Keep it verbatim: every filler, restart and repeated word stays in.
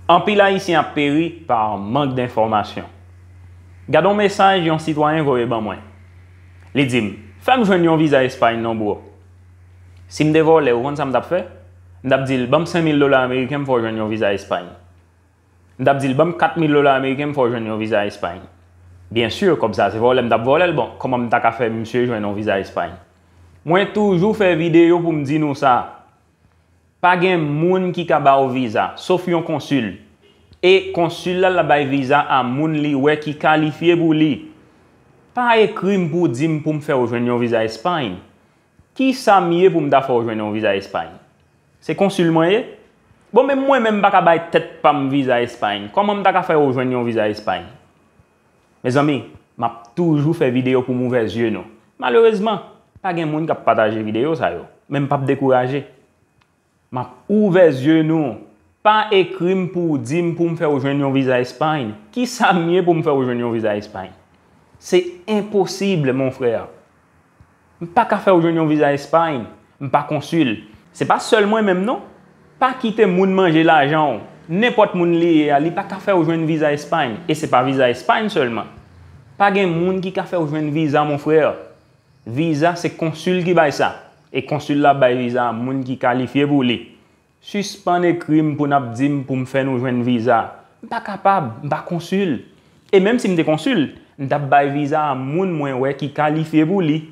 Anpil Ayisyen ap peri pa mank de enfòmasyon. Gade yon mesaj yon sitwayen voye ban mwen. Li di m, "Fè m jwenn yon viza Espay non, bro." Si m te vòlè, ou konn sa m t ap fè? M t ap di l, "Ban m senk mil dola ameriken, m fè w jwenn yon viza Espay." M t ap di l, "Ban m kat mil dola ameriken, m fè w jwenn yon viza Espay." Byen si, kòb sa se vòlè m t ap vòlè l, bon, kòman m ta ka fè misye jwenn yon viza Espay? Mwen toujou fè videyo pou m di nou sa. Pa gen moun ki ka ba w viza, sof yon konsil. E konsil la, l ap bay viza a moun li wè ki kalifye pou li. Pa ekri m pou w di m pou m fè w jwenn yon viza Espay. Ki sa m ye pou m ta fè w jwenn yon viza Espay? Se konsil mwen ye? Bon, menm mwen menm m pa ka bay tèt pa m viza Espay. Kòman m ta ka fè w jwenn yon viza Espay? Mezanmi, m ap toujou fè videyo pou m ouvè zye nou. Malerezman, pa gen moun k ap pataje videyo sa yo, men m p ap dekouraje. M ap ouvè zye nou. Pa ekri m pou w di m pou m fè w jwenn yon viza Espay. Ki sa m ye pou m fè w jwenn yon viza Espay? Se enposib, mon frè. M pa ka fè w jwenn yon viza Espay. M pa konsil. Se pa sèl mwen menm non. Pa kite moun manje lajan w. Nenpòt moun li ye a, li pa ka fè w jwenn viza Espay. E se pa viza Espay sèlman. Pa gen moun ki ka fè w jwenn viza, mon frè. Viza se konsil ki bay sa. E konsil la bay viza a moun ki kalifye pou li. Sispann ekri m pou n ap di m pou m fè nou jwenn viza. M pa kapab, m pa konsil. E menm si m te konsil, m t ap bay viza a moun mwen wè ki kalifye pou li.